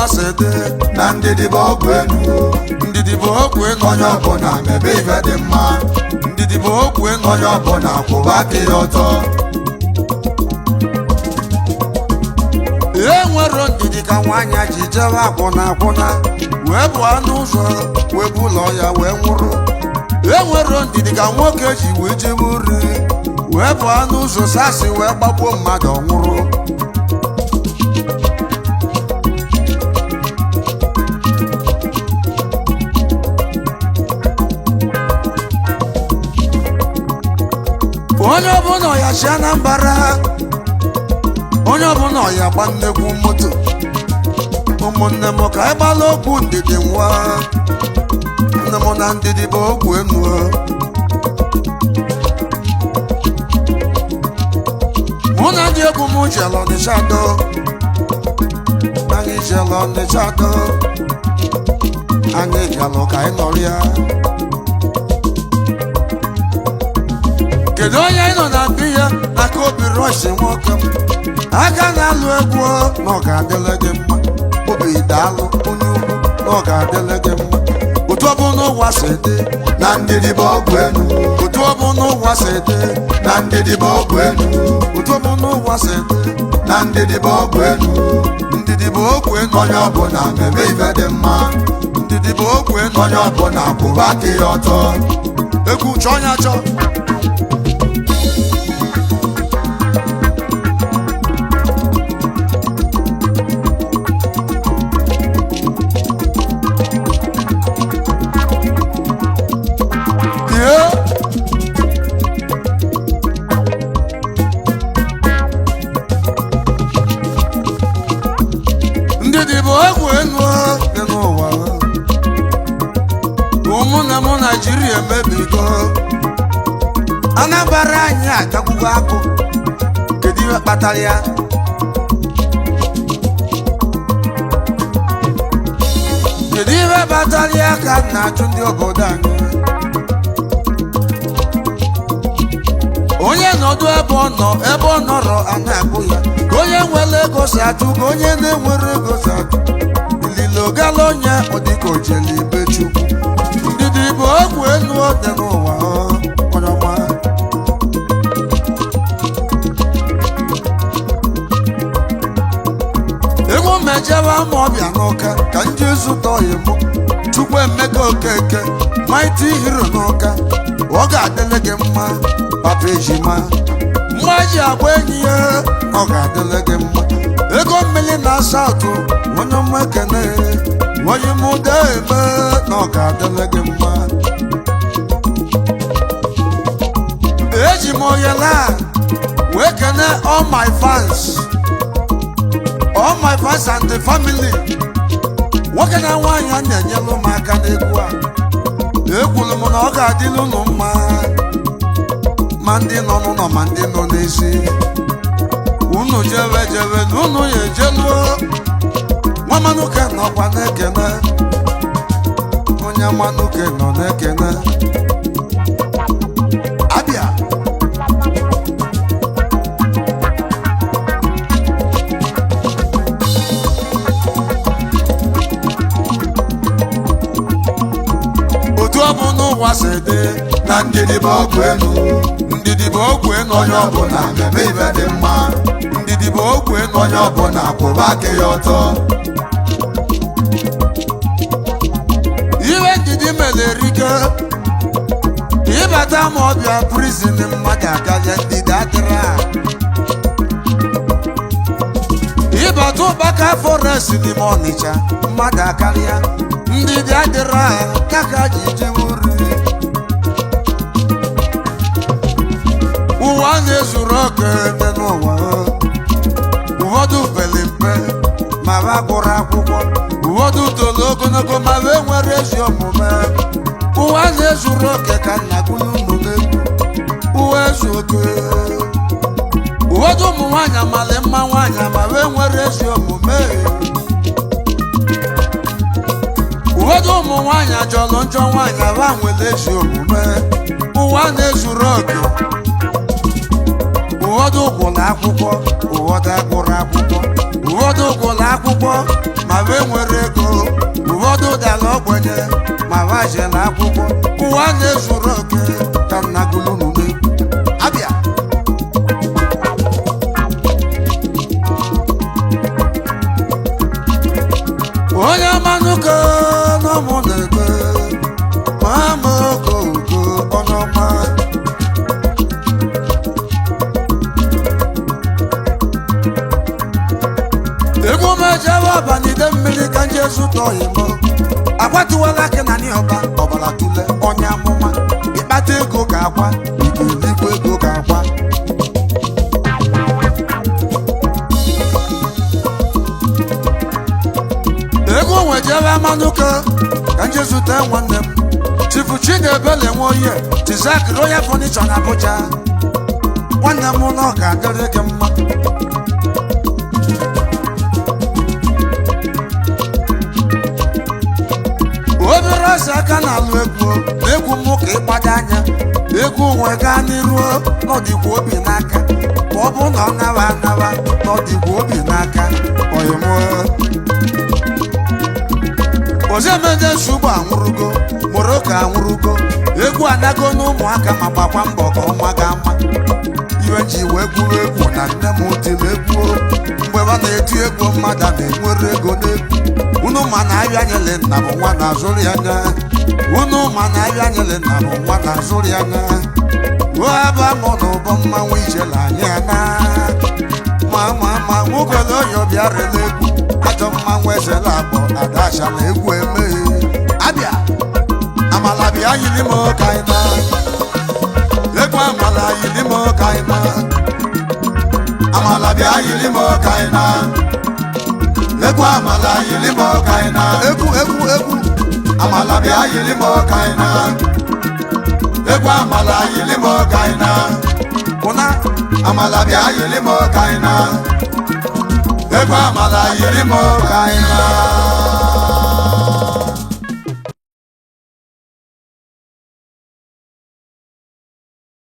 n'ụwa si dị, Na ndidi bụ ọgwụ enu. Ndidi bụ ọgwụ enu. Onye ọbụla mebe ife dị mma. Ndidi bụ ọgwụ enu. Onye ọbụla kwụba aka ya ọtọ. E nwero ndidi ka nwaanyị ji jebe akwụna akwụna wee bụ anụ ụzọ wee bụ ụlọ ya wee nwụrụ. E nwero ndidi ka nwoke ji wee jebe uri wee bụ anụ ụzọ sasị wee gbagbuo mmadụ, ọ nwụrụ. Onye ọbụla ọya chi Anambra, onye ọbụla ọya gba nnekwu moto. Ụmụnne m, ka anyị gbala okwu ndidi nwa nne m na ndidi bụ okwu enu. Mụ na ndị egwu m jere Ọnịcha do, anyị jere Ọnịcha do, anyị bịalụ ka anyị nọrọ ya. Kedu onye anyị nọ na be ya? Aka obi rọshi nwoke m aka na-alụ egwu, na ọ ga-adịle gị mma. Obi daalụ, onye ukwu, na ọ ga-adịle gị mma. Otu ọ bụ n'ụwa si dị, Na ndidi bụ ọgwụ enu. Otu ọ bụ n'ụwa si dị, Na ndidi bụ ọgwụ enu. Otu ọ bụ n'ụwa si dị, Na ndidi bụ ọgwụ enu. Ndidi bụ okwu enu. Onye ọbụla mebe ife dị mma. Ndidi bụ okwu enu. Onye ọbụla kwụba aka ya ọtọ. Egwu chọọ ya chọọ. Yeah. Ndidi bụ egwu enu dị n'ụwa. Ụmụnne m, Naijiria emebigo. Anambra anyị atakwugo akụ. Kedu ihe kpatara ya? Kedu ihe kpatara ya ka m na-achụ ndị obodo anyị? Onye nọdụ ebe ọ nọ, ebe ọ nọrọ a na-akpụ ya ka onye nwere ego si atụ, ka onye na-enwere ego si atụ ililo gala onye ọ dịka ojele ibe Chukwu. Ndidi bụ ọgwụ elu dị n'ụwa. Onye ọma, egwu mejebe ma ọbịa n'ụka ka nje zụta ọyị mụ, Chukwu Emeka Okeke, mighty hero n'ụka. Ọ ga-adịlị gị mma, papa ejima mma ji agba enyi ya. Ọ ga-adịlị gị mma. Ego mmiri na asatọ, onye ọma, ekene onye m ụda eme na ọ ga-adịlị gị mma. Eji m oyele a wee kene all my fans, all my fans and the family, nwoke na nwaanyị a na-enyelu m aka n'egwu a. Ekwuru m na ọ ga-adịlụ unu mma, ma ndị nọ n'ụlọ ma ndị nọ n'ezi. Unu jebe jebe na unu ya ejeluo. Nwa manụke nọkwa na-ekene onye manụke nọ na-ekene abịa. Otu ọ bụ n'ụwa si dị, Na ndidi bụ ọgwụ enu. Ndidi bụ ogwu enu. Onye ọbụla mebe ife dị mma. Ndidi bụ ogwu enu. Onye ọbụla kwụba aka ya ọtọ. Iwe ndidi mere erike. Ịbata ma ọbịa prison, mmadụ akarịa, ndidi adịrị a. Ịbata ụbaka forest n'ime Ọnịcha, mmadụ akarịa, ndidi adịrị a kaka ji jewuri. Ụwa na-ezuru oke dị n'ụwa. Ụfọdụ pere mpe ma ha gụrụ akwụkwọ, ụfọdụ toro ogologo ma ha enwere ezi omume. Ụwa na-ezuru oke ka nna gwuru unu n'egwu. Ụwa ezu oke. Ụfọdụ ụmụ nwaanyị amali mma nwaanyị ma ha enwere ezi omume. Ụfọdụ ụmụ nwaanyị ajọlụ njọ nwaanyị, ha nwere ezi omume. Ụwa na-ezuru oke. Ụfọdụ gwụrụ akwụkwọ, ụfọdụ agụrụ akwụkwọ, ụfọdụ gwụrụ Akwụkwọ ma wee nwere ego, ụfọdụ dara ogbenye ma wa jere akwụkwọ. Ụwa na-ezuru oke ka nna gụlụnụ n'egwu abịa. Onye manụko n'ụmụ na-ego mama okooko ọnụọma. Egwu mejewe ọbanide mmiri ka nje zụta oyimo akwatuwala gị na ọba ọbara tule onye amụma. Ịkpata ego ka akwa ị ga-elikwa ego ka akwa. Ego nwejewe amanụka ka nje zụta nwanne m, Chifu Chidiebele Nwoye Tizak Royal Furniture na Abuja. Nwanne m, ụlọ ga-adịrị gị mma. Obere ọsọ aka na-alụ egwu egwu m ka ịgbado anya egwu nwe gaa n'iru n'ọdịkwa obi n'aka, ma ọ bụ na ọ nawa anawa n'ọdịkwa obi n'aka. Oyimụ ozemede nsogbu anwụrụgo Moroko anwụrụgo, egwu anago n'ụmụaka ma gbakwa mbọ ka ọnwa ga-ama. Iwe ji wee gwuru egwu na nne m tiri egwu mgbe ọ na-eti egwu mmadụ a na-enwere ego n'egwu. Unu ma na ahịa nyele nna bụ nwa na-azụrụ ya anya. Unu ma na ahịa nyele nna bụ nwa na-azụrụ ya anya. Ruo aba mụ na ụbọ mmanwụ ijele anyị ana ma ma ma nwokele onye ọbịa rele egwu ajọ mmanwụ ezela akpọ adachala egwu emeghe abịa. Amala bịa yiri m ka anyị na egwu, amala yiri m ka anyị na amala bịa yiri m ka anyị na egwu, amala yiri m ka anyị na egwu egwu egwu, amala bịa yiri m ka anyị na egwu, amala yiri m ka anyị na ụna, amala bịa yiri m ka anyị na egwu, amala yiri m ka anyị na.